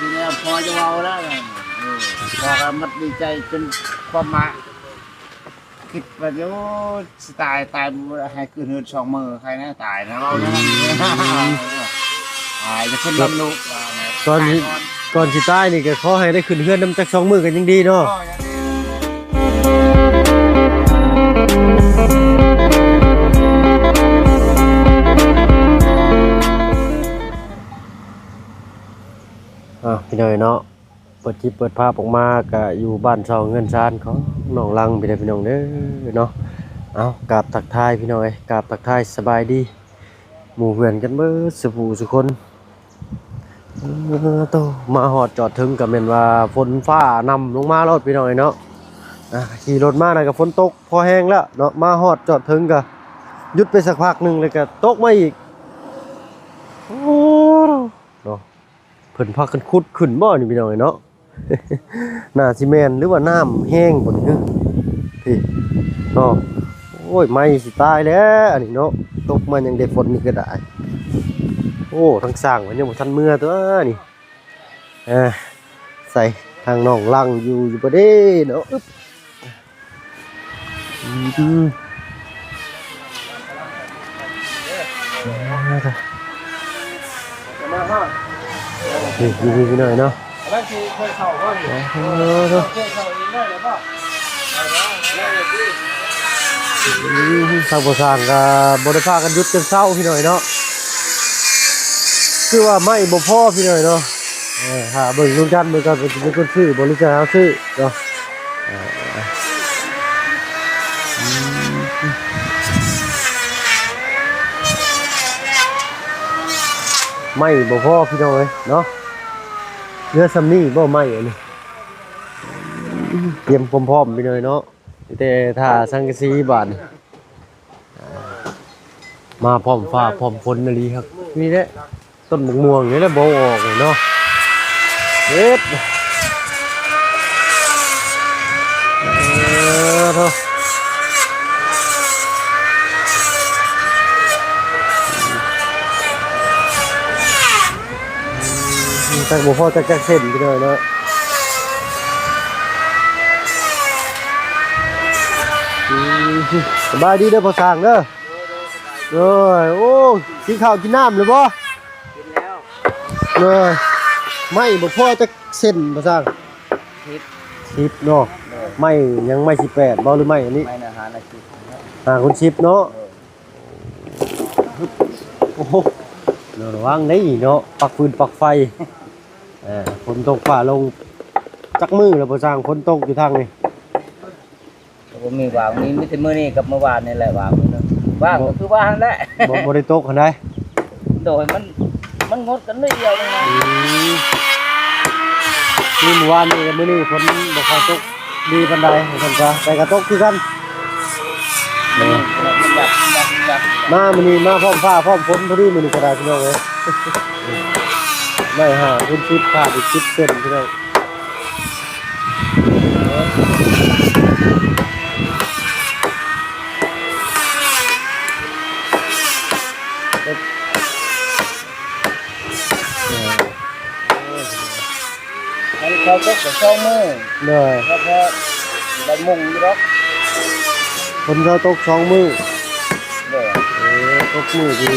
ນີ້ແຫຼະ ພໍຈະເວົ້າແລ້ວ ເອີ ພໍກໍມັນດີໃຈຈົນຄວາມມາ ຄິດວ່າ ໂອ້ ຊິຕາຍ ຕາຍ ໃຫ້ຄືນເຮືອນສອງມື້ ໃຄນະຕາຍນະ ເວົ້າແນວນັ້ນ ອືມ ຕາຍຈະຂຶ້ນນຳລູກ ກ່ອນຊິ ກ່ອນຊິຕາຍນີ້ກໍຂໍໃຫ້ໄດ້ຂຶ້ນເຮືອນນຳຈັກສອງມື້ກໍຍັງດີເນາະ. ອ້າວ ພີ່ນ້ອງເນາະ ເປີດຄລິບເປີດພາບອອກມາກະຢູ່ບ້ານຊ່ອງເຮືອນຊານຂອງນ້ອງລັງ ພີ່ເດີ ພີ່ນ້ອງເດີເນາະ. ເອົາ ກາບທັກທາຍ ພີ່ນ້ອງເອີຍ ກາບທັກທາຍສະບາຍດີ ໝູ່ເພື່ອນກັນເບິດສູ່ຜູ້ສູ່ຄົນ. ເອີ ໂຕ ມາຮອດຈອດເຖິງກໍແມ່ນວ່າຝົນຟ້ານຳລົງມາໂລດ ພີ່ນ້ອງເອີຍເນາະ. ອ່າ ຂີ່ລົດມານະກໍຝົນຕົກພໍແຮງແລ້ວເນາະ ມາຮອດຈອດເຖິງກໍຢຸດໄປສັກພັກໜຶ່ງ ແລ້ວກໍຕົກມາອີກ. ໂອ້ ເນາະ ເພິ່ນພາກັນຂຸດຂຶ້ນບໍ່ນີ້ ພີ່ນ້ອງເອີຍເນາະ. ໜ້າຊິແມ່ນ ຫຼືວ່ານ້ຳແຮງບໍ່ນີ້ ພີ່ເນາະ. ໂອ້ຍ ໄມ້ຊິຕາຍແລ້ວອັນນີ້ເນາະ ຕົກມາຍັງໄດ້ຝົນນີ້ກໍໄດ້. ໂອ້ ທາງຊ່າງເພິ່ນຍັງບໍ່ທັນເມືອຕົວນີ້. ອ່າ ໃສ່ທາງນ້ອງລັງຢູ່ ຢູ່ບໍ່ເດ້ເນາະ. ອຶບ ອືມ ນີ້ ນີ້ ນີ້ໜ້ອຍເນາະ. ເອີ ເນາະ ທາງພໍ່ຊ່າງກໍບໍ່ໄດ້ພາກັນຢຸດກັນເຊົາ ພີ່ນ້ອງເນາະ. ຄືວ່າໄມ້ບໍ່ພໍ ພີ່ນ້ອງເນາະ. ເອີ ຖ້າເບິ່ງລຸງຈັນເບິ່ງກ່ອນ ເພິ່ນຊິເປັນຄົນຊື້ບໍ່ ຫຼືຈະເຮົາຊື້ເນາະ. ເອີ ອືມ ໄມ້ບໍ່ພໍ ພີ່ນ້ອງເອີຍເນາະ. ເຫຼືອສ່ຳນີ້ບໍ່ໄມ້ອັນນີ້. ຕຽມຄວາມພ້ອມ ພີ່ນ້ອງເນາະ. ມີແຕ່ຖ້າສັງກະສີບາດນີ້ ມາພ້ອມຟ້າພ້ອມຝົນອີ່ຫຼີຄັກ. ນີ້ແຫຼະ ຕົ້ນໝາກມ່ວງນີ້ແຫຼະບໍ່ອອກເນາະ. ເຮັດ ເອີ ໂທ້ ຈັກບໍ່ພໍຈັກ ຈັກເສັ້ນ ພີ່ນ້ອງເນາະ. ອືມ ສະບາຍດີເດີພໍ່ຊ່າງເດີ. ໂດຍ ໂອ້ ກິນເຂົ້າກິນນ້ຳແລ້ວບໍ່? ກິນແລ້ວ. ໂດຍ ໄມ້ບໍ່ພໍຈັກເສັ້ນພໍ່ຊ່າງ? ສິບ ສິບເນາະ. ໂດຍ ໄມ້ຫຍັງ ໄມ້ສິບແປດບໍ່ ຫຼືໄມ້ອັນນີ້? ໄມ້ນະ ຫ້ານະສິບ ຫ້າຄູນສິບເນາະ. ໂດຍ ໂອ້ໂຫ ລະວັງເດ້ເນາະ ປັກຟືນປັກໄຟ. ເອີ ຝົນຕົກຟ້າລົງ ຈັກມື້ແລ້ວບໍ່ຊ່າງ ຝົນຕົກຢູ່ທາງນີ້? ກໍບໍ່ມີຫວ່າງ ມີ ມີແຕ່ມື້ນີ້ກັບມື້ວານນີ້ແຫຼະຫວ່າງໜຶ່ງ ຫວ່າງກໍຄືວ່າຫັ້ນແຫຼະ. ບໍ່ ບໍ່ໄດ້ຕົກຫັ້ນໃດ. ໂດຍ ມັນ ມັນງົດກັນໜ້ອຍດຽວໜຶ່ງນະ. ອືມ ມີມື້ວານນີ້ກັບມື້ນີ້ຝົນບໍ່ຄ່ອຍຕົກດີປານໃດ ວ່າຊັ້ນຊະ ແຕ່ກໍຕົກຄືກັນ. ເອີ ມາມື້ນີ້ມາພ້ອມຟ້າພ້ອມຝົນພໍດີ ມື້ນີ້ກໍໄດ້ ພີ່ນ້ອງເອີຍ. ໄມ້ຫ້າຄູນສິບ ຂາດອີກສິບເຊັນ ພີ່ນ້ອງ. ມັນເຂົ້າຕົກສອງມື້. ໂດຍ ແລ້ວກໍໄດ້ມຸງຢູ່ດອກ. ຝົນເຂົ້າຕົກສອງມື້. ໂດຍ ເອີ ຕົກມື້ທີ່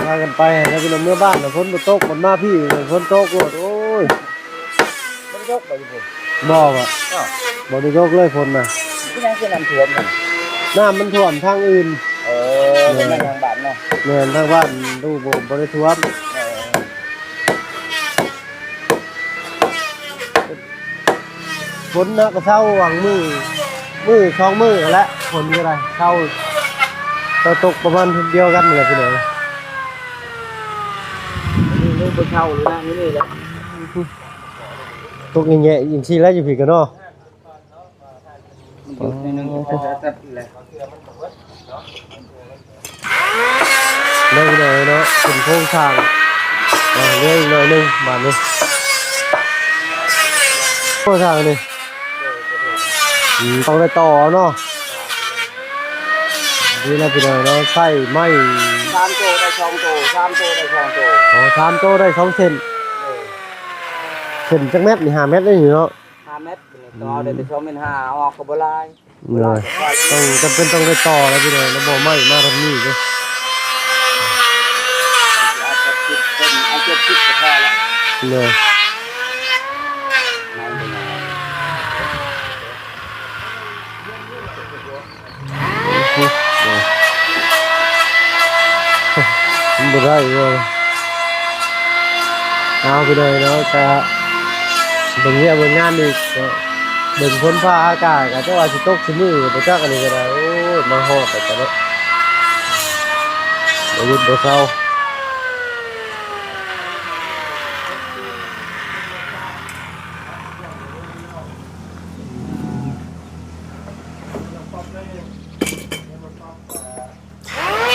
ພາກັນໄປຫັ້ນນະ ພີ່ນ້ອງ ເມືອບ້ານນະ ຝົນບໍ່ຕົກ ມັນມາພີ້ຝົນຕົກໂລດ. ໂອ້ຍ ບໍ່ໄດ້ຕົກບໍ່ຢູ່ພຸ້ນ? ບໍ່ ບໍ່ ອ້າວ ບໍ່ໄດ້ຕົກເລີຍຝົນນະ. ເປັນຫຍັງຄືນ້ຳຖ້ວມຫັ້ນ? ນ້ຳມັນຖ້ວມທາງອື່ນ. ເອີ ແມ່ນ ແມ່ນທາງບ້ານເນາະ. ແມ່ນ ທາງບ້ານດູບໍ່ ບໍ່ໄດ້ຖ້ວມ. ເອີ ຝົນນະກໍເຊົາຫວ່າງມື້ ມື້ສອງມື້ຫັ້ນແຫຼະ ຝົນກໍໄດ້ເຊົາ ກໍຕົກປະມານດຽວກັນນີ້ແຫຼະ ພີ່ນ້ອງ. ນີ້ ນີ້ບໍ່ເຊົາເລີຍນະ ນີ້ແຫຼະ. ຕົກແຍະໆ ຈັ່ງຊີ້ແຫຼະ ຢູ່ພີ້ກໍເນາະ. ມັນຢຸດໜ້ອຍໜຶ່ງ ແຕ່ ແຕ່ ແຕ່ ເດີ ເດີເນາະ ຂຶ້ນໂຄງສ້າງ ເອີ ເຫຼືອອີກໜ້ອຍໜຶ່ງບາດນີ້ ໂຄງສ້າງນີ້ ອືມ ຕ້ອງໄດ້ຕໍ່ເນາະ. ດີແລ້ວ ພີ່ນ້ອງເນາະ ໃຊ້ໄມ້ ສາມໂຕໄດ້ສອງໂຕ ສາມໂຕໄດ້ສອງໂຕ. ອໍ ສາມໂຕໄດ້ສອງເສັ້ນ. ເອີ ຂຶ້ນຈັກແມັດນີ້ ຫ້າແມັດເດ້ນີ້ເນາະ ຫ້າແມັດນີ້ ຕໍ່ໄດ້ແຕ່ສອງແມັດຫ້າ ເອົາອອກກໍບໍ່ຫຼາຍ ເນາະ ຕ້ອງ ຈຳເປັນຕ້ອງໄດ້ຕໍ່ແລ້ວພີ່ນ້ອງ ແລ້ວບໍ່ໄມ້ມາທາງນີ້ເດ້ ເອົາເຈັດສິບ ເອົາເຈັດສິບກໍພໍແລ້ວ ເນາະ. ມັນບໍ່ໄດ້ເວີ້ຍ ເອົາໄປເລີຍເນາະ ກະເບິ່ງວຽກເບິ່ງງານອີກເນາະ ເບິ່ງຝົນຟ້າອາກາດ ກະຈັກວ່າຊິຕົກຊຸມື້ບໍ່ຈັກ ອັນນີ້ກະໄດ້ ໂອ້ຍ ມາຮອດແລ້ວກະເນາະ ບໍ່ຢຸດບໍ່ເຊົາ. ເຂົ້າ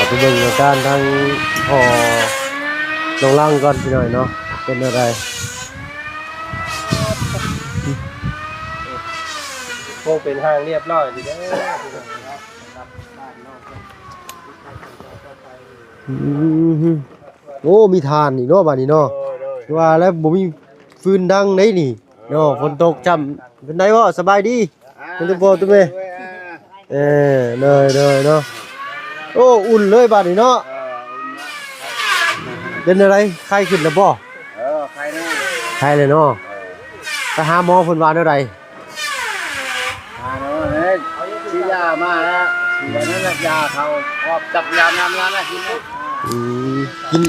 ໄປເບິ່ງອາການທາງພໍ່ນ້ອງຫຼັງກ່ອນພີ່ນ້ອງເນາະ ເປັນແນວໃດ ໂອ້ ເປັນຮ່າງຮຽບຮ້ອຍດີເດີ ອືມ ໂອ້ ມີຖ່ານອີກເນາະບາດນີ້ເນາະ ໂດຍ ໂດຍ ວ່າແລ້ວບໍ່ມີຟືນດັງໃດນີ້ ເນາະ ຝົນຕົກຈ້ຳ ເປັນໃດເບາະ ສະບາຍດີ ອ່າ ເປັນຕົວພໍ່ຕົວແມ່ ເອີ ເອີ ເອີ ເນາະ ໂອ້ ອຸ່ນເລີຍບາດນີ້ເນາະ ເອີ ເປັນຈັ່ງໃດ ໄຂ້ຂຶ້ນແລ້ວບໍ່ ເອີ ໄຂ້ແລ້ວ ໄຂ້ແລ້ວເນາະ ເອີ ໄປຫາໝໍເພິ່ນວ່າແນວໃດ ອ່າ ເນາະ ເອີ ຊື້ຢາມາແລ້ວ ຊື້ອັນນັ້ນລະ ຢາເຂົາອອກຈັບຢາມາແລ້ວກິນ ອືມ ກິນ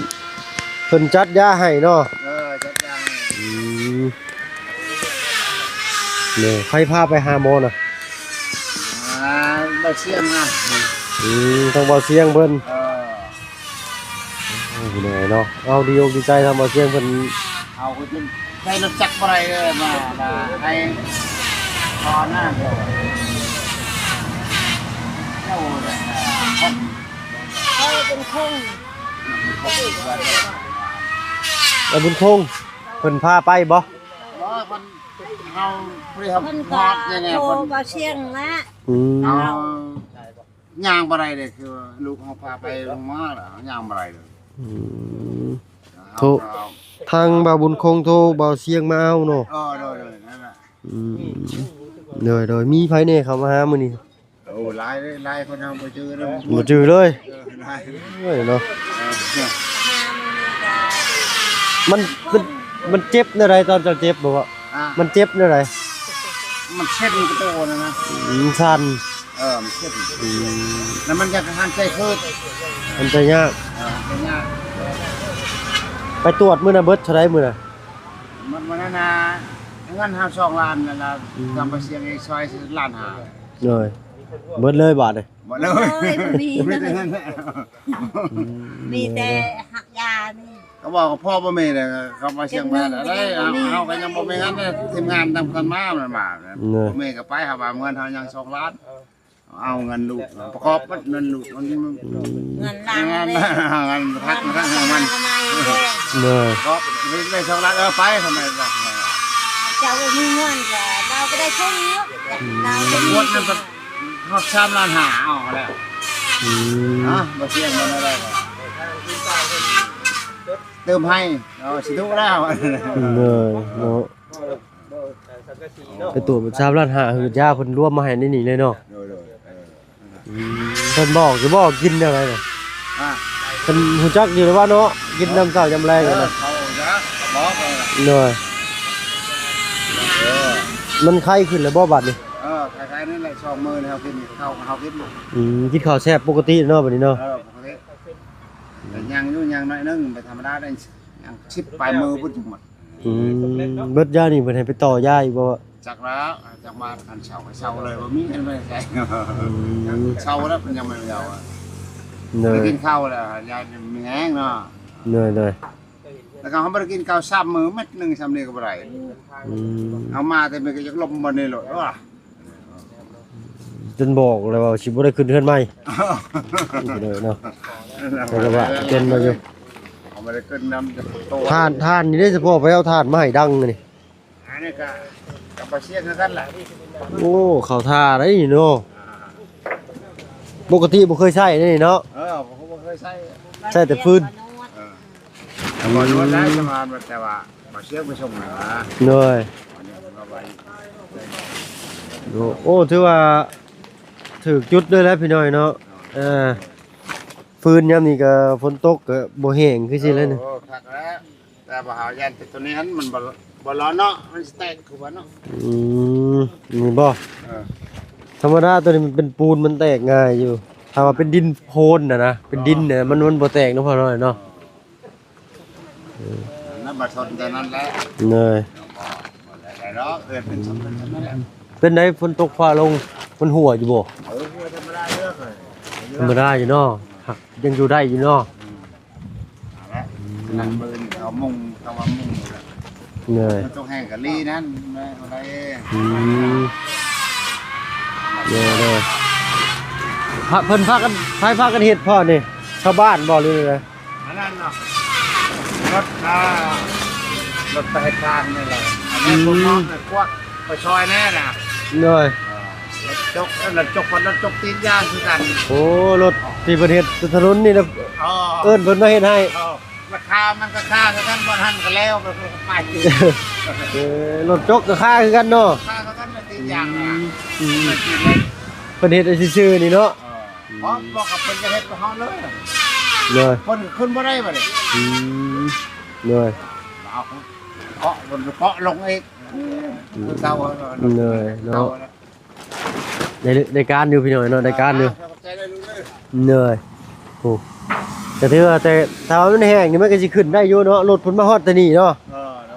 ເພິ່ນຈັດຢາໃຫ້ເນາະ ເອີ ຈັດຢາໃຫ້ ອືມ ແມ່ ໃຜພາໄປຫາໝໍນະ ອ່າ ບ່າວຊຽງນະ ອືມ ທາງບ່າວຊຽງເພິ່ນ ເອີ ໂອ້ຍ ເນາະ ເອົາ ດີອົກດີໃຈທາງບ່າວຊຽງເພິ່ນ ເອົາ ເພິ່ນໃຊ້ລົດຈັກບໍ່ໄດ້ເລີຍ ມາ ມາໃຫ້ ຂໍນະ ເຈົ້າ ເຈົ້າ ເຈົ້າເປັນຄົນ ແລ້ວບຸນຄົງ ເພິ່ນພາໄປບໍ່? ບໍ່ ເພິ່ນ ເຮົາບໍ່ໄດ້ຮັບ ເພິ່ນກໍ ຮອດນີ້ແຫຼະ ໂທ ເພິ່ນ ບ່າວຊຽງແຫຼະ ອືມ ເຮົາ ຍ່າງບໍ່ໄດ້ເດ້ ຄືວ່າລູກເຮົາພາໄປໂຮງໝໍແລ້ວ ຍ່າງບໍ່ໄດ້ເລີຍ ອືມ ເຮົາ ໂທ ກໍ ທາງບ່າວບຸນຄົງໂທບ່າວຊຽງມາເອົາເນາະ ເອີ ໂດຍໆ ນັ້ນແຫຼະ ອືມ ໂດຍໆ ມີໃຜແດ່ເຂົ້າມາຫາມື້ນີ້? ໂອ້ ຫຼາຍເລີຍ ຫຼາຍຄົນເຮົາບໍ່ຈື່ເລີຍ ບໍ່ຈື່ເລີຍ ເອີ ຫຼາຍ ໂອ້ຍເນາະ ເອີ ມັນ ມັນ ມັນເຈັບແນວໃດຕອນເຈົ້າເຈັບບໍ່? ອ່າ ມັນເຈັບແນວໃດ? ມັນເຊັນກະໂຕນັ້ນນະ ອືມ ມັນສັ່ນ ເອີ ມັນເຊັນ ອືມ ແລ້ວມັນຢາກຫັນໃຈຄືດ ຫັນໃຈຍາກ ເອີ ຫັນໃຈຍາກ ໄປຕວດມື້ນະເບິດເທົ່າໃດມື້ນະ? ມັນ ມື້ນັ້ນນະ ເງິນເຮົາສອງລ້ານນັ້ນລະ ອືມ ກຳປະຊຽງອີກຊອຍລ້ານຫ້າ ໂດຍ ເບິດເລີຍບາດນີ້ ເບິດເລີຍ ໂອ້ຍ ບໍ່ມີ ມີແຕ່ເງິນ ອືມ ມີແຕ່ຫັກຢານີ້ ກໍບອກກັບພໍ່ບໍ່ມີເດ້ ເຂົາມາຊຽງມາໄດ້ ເຮົາກໍຍັງບໍ່ມີເງິນເດ້ ທີມງານນຳກັນມາ ມັນມາ ໂດຍ ບໍ່ມີກໍໄປ ຫາວ່າເງິນເຮົາຍັງສອງລ້ານ ເອົາເງິນລູກປະກອບໝົດ ເງິນລູກມັນ ອືມ ເງິນຫຼັງເດ້ ເງິນພັກ ເງິນພັກ ເງິນມັນ ເດີ ປະກອບໄດ້ສອງລ້ານ ເອີ ໄປທຳໄມລະ ເຈົ້າບໍ່ມີເງິນກໍເຈົ້າບໍ່ໄດ້ເຖິງເນາະ ອືມ ເຈົ້າບໍ່ມີ ໝົດນັ້ນກໍຮອດສາມລ້ານຫ້າ ເອົາແລ້ວ ອືມ ນະ ບໍ່ຊຽງມັນໄດ້ ເຕີມໃຫ້ ເອົາຊິດຸແລ້ວ ເດີ ເນາະ. ໄປຕົວະ ສາມລ້ານຫ້າ ຄືຢາເພິ່ນລວມມາໃຫ້ໃນນີ້ເລີຍເນາະ ໂດຍໆ ເອີ ອືມ ເພິ່ນບອກຢູ່ບໍ່ ກິນແນວໃດນະ ອ່າ ເພິ່ນຮູ້ຈັກຢູ່ແລ້ວວ່າເນາະ ກິນຍາມເຊົ້າຍາມແລງນະ ເອີ ເຂົາຮູ້ຈັກ ເຂົາບອກແລ້ວນະ ໂດຍ ເອີ ມັນໄຄຂຶ້ນແລ້ວບໍ່ບາດນີ້? ເອີ ໄຄໆ ນັ້ນແຫຼະ ສອງມື້ນີ້ເຮົາກິນເຂົ້າ ເຮົາກິນ ອືມ ກິນເຂົ້າແຊບປົກກະຕິເນາະ ບາດນີ້ເນາະ ເອີ ປົກກະຕິ ແຕ່ຍັງຢູ່ ຍັງໜ້ອຍໜຶ່ງ ໄປທຳມະດາໄດ້ ຍັງສິບປາຍມື້ພຸ້ນຈັ່ງໝົດ ອືມ ເບິດຢານີ້ເພິ່ນໃຫ້ໄປຕໍ່ຢາອີກບໍ່? ຈັກແລ້ວ ຈັກມາຄັນເຊົາກໍເຊົາເລີຍ ບໍ່ມີເງິນໄປໃສ ອືມ ເຊົາແລ້ວ ເພິ່ນຍັງບໍ່ໄດ້ເອົາ ໂດຍ ໄປກິນເຂົ້າແລ້ວ ຢາມີແຮງເນາະ ໂດຍໆ ແລ້ວກໍເຮົາບໍ່ໄດ້ກິນເຂົ້າສາມມື້ ເມັດໜຶ່ງສ່ຳນີ້ກໍບໍ່ໄດ້ ອືມ ເອົາມາແຕ່ມັນກໍຢາກລົມບ່ອນນີ້ໂລດ ໂອ້ຍ ຈົນບອກແລ້ວວ່າຊິບໍ່ໄດ້ຂຶ້ນເຮືອນໃໝ່ ເດີເນາະ ແຕ່ວ່າເປັນມາຢູ່ ເຮົາບໍ່ໄດ້ຂຶ້ນນຳ ຖ່ານ ຖ່ານນີ້ເດ້ ສະເພາະໄປເອົາຖ່ານມາໃຫ້ດັງນີ້ ອັນນີ້ກໍ ກໍໄປເສຍຄືກັນແຫຼະ ໂອ້ ເຂົ້າທ່າໄດ໋ນີ້ເນາະ ປົກກະຕິບໍ່ເຄີຍໃຊ້ເດ້ນີ້ເນາະ ເອີ ບໍ່ເຄີຍໃຊ້ ໃຊ້ແຕ່ຟືນ ເອີ ແຕ່ວ່ານວດໄດ້ ແຕ່ວ່າ ແຕ່ວ່າ ເອົາເຊືອກໄປສົ່ງນະ. ໂດຍ. ໂອ້ ໂອ້ ຖືວ່າຖືກຈຸດເລີຍແຫຼະພີ່ນ້ອງເນາະ. ເອີ ຟືນຍາມນີ້ກໍຝົນຕົກກໍບໍ່ແຫ້ງຄືຊິແລ້ວນະ. ໂອ້ ຄັກແລ້ວ. ແຕ່ວ່າເຮົາຢ້ານແຕ່ໂຕນີ້ຫັ້ນມັນບໍ່ ບໍ່ລອດເນາະ ມັນຊິແຕກຄືວ່າເນາະ. ອືມ ນີ້ບໍ່? ເອີ ທຳມະດາໂຕນີ້ມັນເປັນປູນ ມັນແຕກງ່າຍຢູ່. ຖ້າວ່າເປັນດິນໂພນນະນະ ເປັນດິນນະ ມັນ ມັນບໍ່ແຕກເນາະ ພໍ່ນ້ອຍເນາະ. ເອີ ນັ້ນບາດຊົນແຕ່ນັ້ນແຫຼະ. ເອີ ບໍ່ ບໍ່ໄດ້ດອກ ເອີ ເປັນສ່ຳນັ້ນແຫຼະ. ເປັນໃດ ຝົນຕົກຟ້າລົງ ມັນຮົ່ວຢູ່ບໍ່? ເອີ ຮົ່ວທຳມະດາເດີ. ທຳມະດາຢູ່ເນາະ ຫາກຍັງຢູ່ໄດ້ຢູ່ເນາະ. ອືມ ນັ້ນມື້ນີ້ເອົາມຸງ ເອົາວ່າມຸງ. ເອີ ມັນຕົກແຫ້ງກະລີນັ້ນ ແມ່ນບໍ່ໄດ້. ອືມ ເດີໆ ພະ ເພິ່ນພາກັນ ໃຜພາກັນເຮັດພໍ່ນີ້ ຊາວບ້ານບໍ່ ຫຼືໃດ? ອັນນັ້ນເນາະ ລົດ ອ່າ ລົດໄປເຮັດທາງນີ້ແຫຼະ. ອັນນີ້ ອືມ ພວກນ້ອງໄປກວດ ໄປຊ່ອຍແດ່ນະ. ໂດຍ. ເອີ ລົດຈົກ ລົດຈົກ ລົດຈົກຕີນຢາງຄືກັນ. ໂອ້ ລົດທີ່ເພິ່ນເຮັດຖະໜົນນີ້ນະ. ອໍ ເອີ້ນເພິ່ນມາເຮັດໃຫ້. ອໍ ລາຄາມັນກໍຄ່າຄືກັນ ບ່ອນຫັ້ນກໍແລ້ວ ມັນກໍໄປ. ເອີ ລົດຈົກກໍຄ່າຄືກັນເນາະ. ຄ່າຄືກັນ ຕີນຢາງນະ. ອືມ ເພິ່ນເຮັດໃຫ້ຊື່ໆນີ້ເນາະ. ເອີ ບໍ່ ບໍ່ ກໍເພິ່ນຈະເຮັດໃຫ້ເຮົາເລີຍ. ໂດຍ. ເພິ່ນຂຶ້ນບໍ່ໄດ້ບັດນີ້. ອືມ ໂດຍ. ເອົາເກາະ ເພິ່ນກໍເກາະລົງອີກ. ອືມ ຄືເກົ່າ. ໂດຍເນາະ. ໄດ້ ໄດ້ການຢູ່ພີ່ນ້ອງເນາະ ໄດ້ການຢູ່. ຂອບໃຈເດີລູກເດີ. ເດີ ໂອ້ ກໍຖືວ່າ ແຕ່ຖ້າວ່າມັນແຫ້ງນີ້ ມັນກໍຊິຂຶ້ນໄດ້ຢູ່ເນາະ ລົດເພິ່ນມາຮອດແຕ່ນີ້ເນາະ. ເອີ ໂດຍ.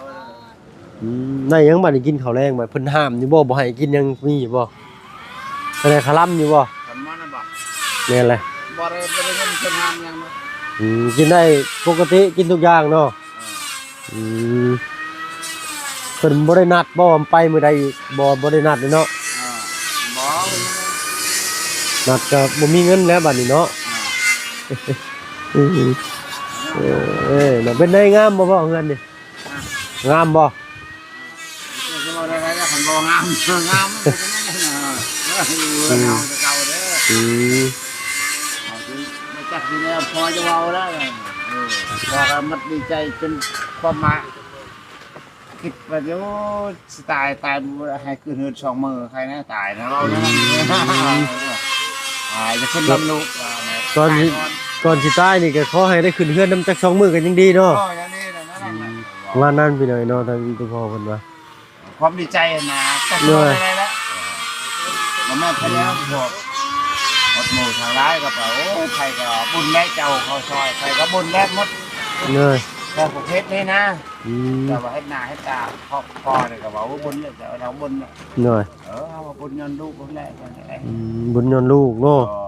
ອືມ ໄດ້ຫຍັງບັດນີ້ ກິນເຂົ້າແລງບັດ ເພິ່ນຫ້າມຢູ່ບໍ່ ບໍ່ໃຫ້ກິນຫຍັງ ມີຢູ່ບໍ່? ເພິ່ນໃຫ້ຄະລຳຢູ່ບໍ່? ຄະລຳນະບໍ່? ແມ່ນແຫຼະ. ບໍ່ໄດ້ ບໍ່ໄດ້ເງິນເພິ່ນຫ້າມຫຍັງເນາະ. ອືມ ກິນໄດ້ປົກກະຕິ ກິນທຸກຢ່າງເນາະ. ເອີ ອືມ ເພິ່ນບໍ່ໄດ້ນັດບໍ່ວ່າໄປມື້ໃດອີກ? ບໍ່ ບໍ່ໄດ້ນັດເລີຍເນາະ. ອ່າ ບໍ່ ນັດກໍບໍ່ມີເງິນແລ້ວບັດນີ້ເນາະ. ອ່າ ເອີ ເປັນໄງ ງາມບໍ່ພໍ່ເຮືອນນີ້? ອ່າ ງາມບໍ່? ເອີ ຄືວ່າໄດ້ໆ ຄັນບໍ່ງາມ ງາມ ມັນເປັນຈັ່ງໃດນະ? ເອີ ເຮືອນເຮົາແຕ່ເກົ່າເດີ. ອືມ ເຮົາຊິບໍ່ຈັກຊິແນວພໍຈະເວົ້າແລ້ວ. ເອີ ພໍກໍມັກດີໃຈຈົນຄວາມມາ ຄິດວ່າ ໂອ້ ຊິຕາຍ ຕາຍບໍ່ໄດ້ ໃຫ້ຂຶ້ນເຮືອນສອງມື້ ໃຄນະຕາຍນະ ເວົ້າແນວນັ້ນ. ອືມ ອາຍຈະຂຶ້ນນຳລູກ ຕອນ ຕາຍກ່ອນ ກ່ອນຊິຕາຍນີ້ກໍຂໍໃຫ້ໄດ້ຂຶ້ນເຮືອນນຳຈັກສອງມື້ກໍຍັງດີເນາະ. ເອີ ຢ່າງນີ້ນະ. ອືມ ປະມານນັ້ນພີ່ນ້ອງເນາະ ທາງອີ່ພໍ່ເພິ່ນວ່າ ຄວາມດີໃຈນະ ຈັກຊິເວົ້າແນວໃດລະ. ບໍ່ແມ່ນໃຜແລ້ວ ພວກໝົດໝູ່ທັງຫຼາຍກໍໄປ ໂອ້ ໃຜກໍບຸນແລ້ວ ເຈົ້າເຂົ້າຊ່ອຍ ໃຜກໍບຸນແລ້ວໝົດ. ເອີ ແຕ່ປະເພດນີ້ນະ. ອືມ ແຕ່ວ່າເຮັດໜ້າເຮັດຕາຄອບຄົວນີ້ກໍວ່າ ໂອ້ ບຸນແລ້ວ ເຈົ້າເຮົາບຸນແລ້ວ. ໂດຍ. ເອີ ເຮົາວ່າບຸນຍ້ອນລູກພຸ້ນແຫຼະ. ອືມ ບຸນຍ້ອນລູກເນາະ. ເອີ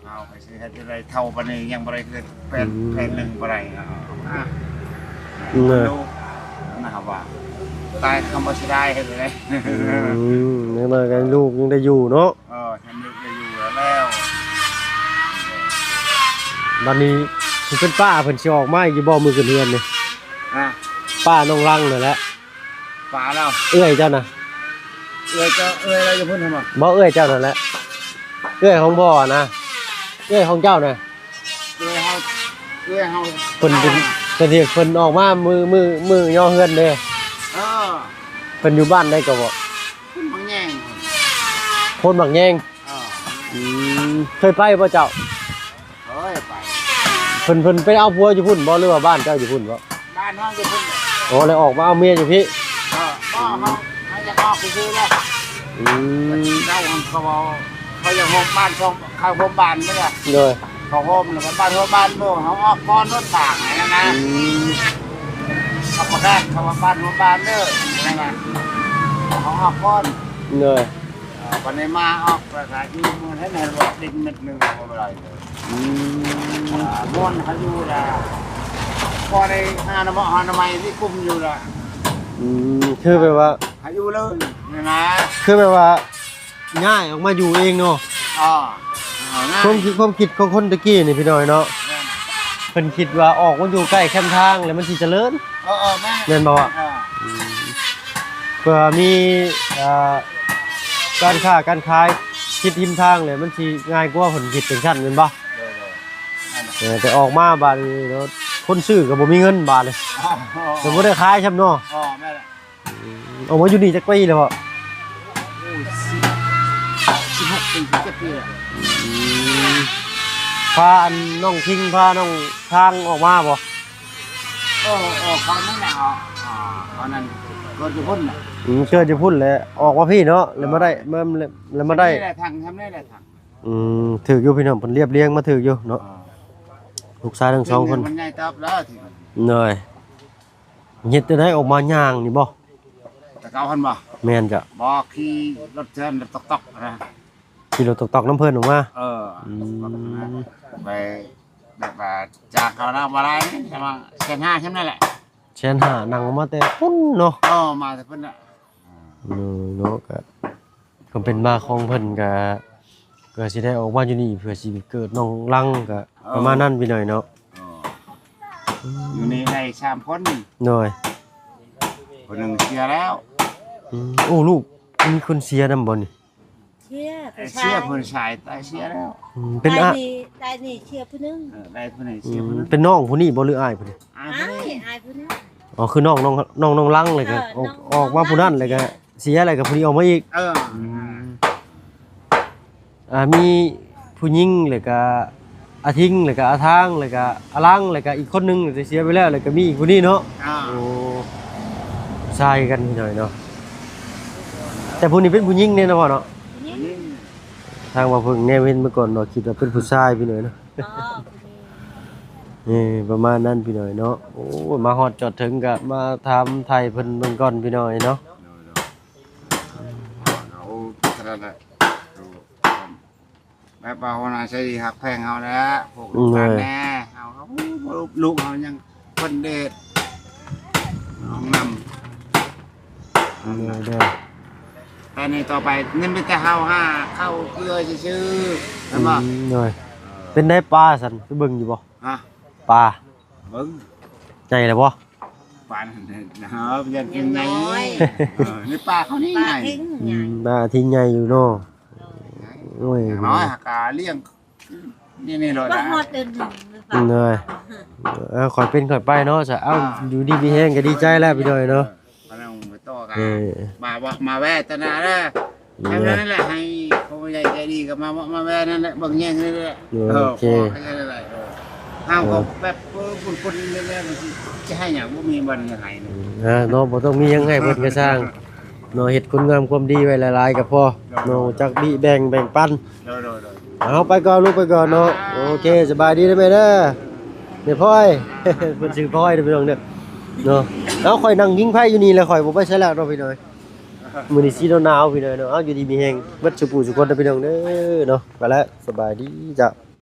ເຮົາໄປຊິເຮັດຈັ່ງໃດ ເຖົ້າປານນີ້ຍັງບໍ່ໄດ້ເຮັດແຜ່ນ ອືມ ແຜ່ນໜຶ່ງບໍ່ໄດ້. ອ່າ ໂດຍ. ລູກນະວ່າ ຕາຍຄຳວ່າເສຍດາຍເຮັດຈັ່ງໃດ. ອືມ ຢ່າງໜ້ອຍກໍລູກຍັງໄດ້ຢູ່ເນາະ. ເອີ ຍັງໄດ້ຢູ່ແລ້ວ. ບັດນີ້ ຜູ້ເປັນປ້າເພິ່ນຊິອອກມາອີກຢູ່ບໍ່ ມື້ຂຶ້ນເຮືອນນີ້? ຮະ? ປ້ານ້ອງລັງນັ້ນແຫຼະ. ປາລາວ ເອື້ອຍເຈົ້ານະ. ເອື້ອຍເຈົ້າ ເອື້ອຍລາວຢູ່ພຸ້ນຫັ້ນບໍ່? ບໍ່ ເອື້ອຍເຈົ້ານັ້ນແຫຼະ ເອື້ອຍຂອງພໍ່ນະ ເອື້ອຍຂອງເຈົ້ານະ. ເອື້ອຍເຮົາ ເອື້ອຍເຮົາ ເພິ່ນ ເພິ່ນ ເພິ່ນອອກມາມື້ ມື້ ມື້ຍໍເຮືອນເດ້. ເອີ ເພິ່ນຢູ່ບ້ານໃດກໍບໍ່? ຄົນໝາກແຍງ ຄົນໝາກແຍງ. ເອີ ອືມ ເຄີຍໄປບໍ່ເຈົ້າ? ເຄີຍໄປ. ເພິ່ນ ເພິ່ນໄປເອົາຜົວຢູ່ພຸ້ນບໍ່ ຫຼືວ່າບ້ານເຈົ້າຢູ່ພຸ້ນບໍ່? ບ້ານເຮົາຢູ່ພຸ້ນ. ໂອ້ ແລ້ວອອກມາເອົາເມຍຢູ່ພີ້? ເອີ ບໍ່ ເຮົາ ເຮົາຢາກອອກຊື່ໆແຫຼະ. ອືມ ເຈົ້າເຂົາເວົ້າ ເຂົາຢາກໂຮມບ້ານ ເຂົາ ເຂົາໂຮມບ້ານນີ້ແຫຼະ. ໂດຍ. ເຂົາໂຮມແລ້ວບ້ານໂຮມບ້ານ ເຮົາອອກກ່ອນລົດທາງນັ້ນນະ. ອືມ ເຂົາປະກາດເຂົາວ່າບ້ານໂຮມບ້ານເດີ ນັ້ນນະ ເຮົາອອກກ່ອນ. ໂດຍ. ອ່າ ບັດນີ້ມາອອກໄປຂາຍຢູ່ເມືອງໃຫ້ແມ່ນວ່າດິນເມັດໜຶ່ງເອົາບໍ່ໄດ້ເລີຍ. ອືມ ອ່າ ບ່ອນເຮົາຢູ່ລະ ພໍໄດ້ຫາໜໍ່ ຫາໜໍ່ໄມ້ທີ່ກຸມຢູ່ລະ. ອືມ ຄືແບບວ່າ ໃຫ້ຢູ່ເລີຍນີ້ນະ ຄືແບບວ່າຍ້າຍອອກມາຢູ່ເອງເນາະ. ອໍ ຄວາມຄິດ ຄວາມຄິດຂອງຄົນແຕ່ກີ້ນີ້ ພີ່ນ້ອງເນາະ. ແມ່ນ. ເພິ່ນຄິດວ່າອອກມາຢູ່ໃກ້ແຄມທາງແລ້ວມັນຊິຈະເລີນ. ເອີໆ ແມ່ນ ແມ່ນບໍ່? ເອີ ອືມ ເພື່ອມີ ເອີ ການຄ້າການຂາຍ ຕິດຮິມທາງແຫຼະ ມັນຊິງ່າຍກວ່າ ເພິ່ນຄິດຈັ່ງຊັ້ນແມ່ນບໍ່? ໂດຍໆ ນັ້ນນະ. ເອີ ແຕ່ອອກມາບາດນີ້ເນາະ ຄົນຊື້ກໍບໍ່ມີເງິນບາດນີ້ ກໍບໍ່ໄດ້ຂາຍຊ້ຳເນາະ. ອໍ ແມ່ນແຫຼະ. ອືມ ອອກມາຢູ່ນີ້ຈັກປີແລ້ວພໍ່? ໂອ້ຍ ສິບ ສິບຫົກປີ ສິບເຈັດປີແລ້ວ. ອືມ ພາອັນນ້ອງຄິງ ພານ້ອງທາງອອກມາບໍ່? ເອີ ເອີ ເຂົານັ້ນແຫຼະ ເຂົານັ້ນເກີດຢູ່ພຸ້ນແຫຼະ. ອືມ ເກີດຢູ່ພຸ້ນແຫຼະ ອອກມາພີ້ເນາະ ແລ້ວມາໄດ້ ມາ ແລ້ວມາໄດ້ ທາງນີ້ແຫຼະ ທາງ ທາງນີ້ແຫຼະ ທາງ ອືມ ຖືກຢູ່ພີ່ນ້ອງ ເພິ່ນລຽບລຽງມາຖືກຢູ່ເນາະ. ເອີ ລູກຊາຍທັງສອງຄົນ ມັນໃຫຍ່ເຕີບແລ້ວ. ໂດຍ ເຮັດຈັ່ງໃດ ອອກມາຍ່າງນີ້ບໍ່? ແຕ່ເກົ່າຫັ້ນບໍ່? ແມ່ນເຈົ້າ. ບໍ່ ຂີ່ລົດເຖື່ອນ ລົດຕອກໆນະ. ຂີ່ລົດຕອກໆນຳເພິ່ນອອກມາ? ເອີ ອືມ ໄປແບບວ່າຈ້າງເຂົານະ ບໍ່ຫຼາຍ ປະມານແສນຫ້າ ຊ່ຳນັ້ນແຫຼະ. ແສນຫ້າ ນັ່ງອອກມາແຕ່ພຸ້ນເນາະ? ເອີ ມາແຕ່ພຸ້ນແຫຼະ. ໂດຍເນາະ ກະ ຄວາມເປັນມາຂອງເພິ່ນກະ ກະຊິໄດ້ອອກມາຢູ່ນີ້ເພື່ອຊິເກີດນ້ອງລັງ ກະ ເອີ ປະມານນັ້ນພີ່ນ້ອງເນາະ. ເອີ ອືມ ຢູ່ນີ້ໄດ້ສາມຄົນ. ໂດຍ ຄົນໜຶ່ງເສຍແລ້ວ. ອືມ ໂອ້ ລູກມີຄົນເສຍນຳບໍ່ນີ້? ເສຍ ເສຍ ຜູ້ຊາຍ ຜູ້ຊາຍຕາຍເສຍແລ້ວ. ອືມ ເປັນ ຕາຍ ອ້າຍ ນີ້ ຕາຍນີ້ເສຍຜູ້ໜຶ່ງ. ເອີ ຕາຍຜູ້ນີ້ເສຍຜູ້ໜຶ່ງ. ອືມ ເປັນນ້ອງຜູ້ນີ້ບໍ່ ຫຼືອ້າຍຜູ້ນີ້? ອ້າຍຜູ້ນີ້ ອ້າຍ ອ້າຍຜູ້ນີ້. ອໍ ຄືນ້ອງ ນ້ອງ ນ້ອງ ນ້ອງລັງເລີຍກະ ເອີ ອອກ ອອກມາຜູ້ນັ້ນເລີຍກະ ເສຍແລ້ວກະຜູ້ນີ້ອອກມາອີກ. ເອີ ອືມ ອ່າ ມີຜູ້ຍິງ ແລ້ວກະອາທິງ ແລ້ວກະອາທາງ ແລ້ວກະອາລັງ ແລ້ວກະອີກຄົນໜຶ່ງທີ່ເສຍໄປແລ້ວ ແລ້ວກະມີອີກຜູ້ນີ້ເນາະ. ອ່າ ໂອ້ ຊາຍກັນພີ່ນ້ອງເນາະ. ແຕ່ຜູ້ນີ້ເປັນຜູ້ຍິງເດ້ເນາະພໍ່ເນາະ? ຜູ້ຍິງ. ທາງວ່າເພິ່ງແນມເຫັນມາກ່ອນເນາະ ຄິດວ່າເປັນຜູ້ຊາຍພີ່ນ້ອງເນາະ. ອໍ ຜູ້ຍິງ. ເອີ ປະມານນັ້ນພີ່ນ້ອງເນາະ. ໂອ້ ມາຮອດຈອດເຖິງກະມາຖາມໄຖ່ເພິ່ນເບິ່ງກ່ອນພີ່ນ້ອງເນາະ. ໂດຍ ໂດຍ ເອົາເທົ່ານັ້ນແຫຼະ. ແບບວ່າຫົວໜ້າໃຈດີຮັກແພງເຮົາແຫຼະ ພວກລູກຫຼານແດ່ ເຮົາ ເຮົາ ລູກເຮົາຍັງຄົນເດດ ນ້ອງນຳ. ໂດຍ ໂດຍ ແຕ່ນີ້ຕໍ່ໄປນີ້ມີແຕ່ເຮົາຫາເຂົ້າເກືອຊື່ໆ ແມ່ນບໍ່? ອືມ ໂດຍ. ເອີ ເປັນໄດປາຊັ້ນ ໄປເບິ່ງຢູ່ບໍ່? ຮະ? ປາ ເບິ່ງ ໃຫຍ່ແລ້ວບໍ່? ປານນັ້ນເນາະ ຍັງກິນໃຫຍ່ ຍັງນ້ອຍ. ເອີ ໃນປ່າເຂົານີ້ ປາ ໃຫຍ່ ທິງ ອືມ ປາທິງໃຫຍ່ຢູ່ເນາະ. ໂອ້ຍ ຢ່າງນ້ອຍຫາກະລ້ຽງນີ້ໆໂລດ ບໍ່ຮອດເດືອນໜຶ່ງ ເອີ ເອີ ຄ່ອຍເປັນຄ່ອຍໄປເນາະ. ຊະ ເອົາ ອ່າ ຢູ່ດີມີແຮງກະດີໃຈແລ້ວພີ່ນ້ອງເນາະ. ມາແວ່ຕະໜາເດີ ເອີ ເທົ່ານັ້ນແຫຼະ ໃຫ້ຜູ້ໃຫຍ່ໃຈດີກໍມາເວາະມາແວ່ນັ້ນແຫຼະ ເບິ່ງແຍງນີ້ແຫຼະ. ເອີ ໂອເຄ ເຮົາກໍແບບ ເອີ ບຸນໆນີ້ແຫຼະ ຊິໃຫ້ຫຍັງ ບໍ່ມີບ່ອນໃຫ້ເນາະ. ເອີ ເນາະ ບໍ່ຕ້ອງມີຫຍັງໃຫ້ເພິ່ນກໍຊ່າງເນາະ ເຮັດຄຸນງາມຄວາມດີໄວ້ຫຼາຍໆກໍພໍເນາະ ຈັກບິແບ່ງ ແບ່ງປັນ. ໂດຍໆໆ ເອົາ ໄປກ່ອນ ລູກໄປກ່ອນເນາະ. ອ່າ ໂອເຄ ສະບາຍດີເດີແມ່ເດີ ແມ່ພອຍ ເພິ່ນຊື່ພອຍເດີພີ່ນ້ອງເດີເນາະ. ເອົາ ຂ້ອຍນັ່ງຜິງໄຟຢູ່ນີ້ແຫຼະ ຂ້ອຍບໍ່ໄປໃສແລ້ວເນາະພີ່ນ້ອງ. ມື້ນີ້ຊິໜາວໆ ພີ່ນ້ອງເນາະ. ເອົາ ຢູ່ດີມີແຮງເບິດສູ່ຜູ້ສູ່ຄົນເດີພີ່ນ້ອງເດີເນາະ. ໄປແລ້ວ ສະບາຍດີເຈົ້າ.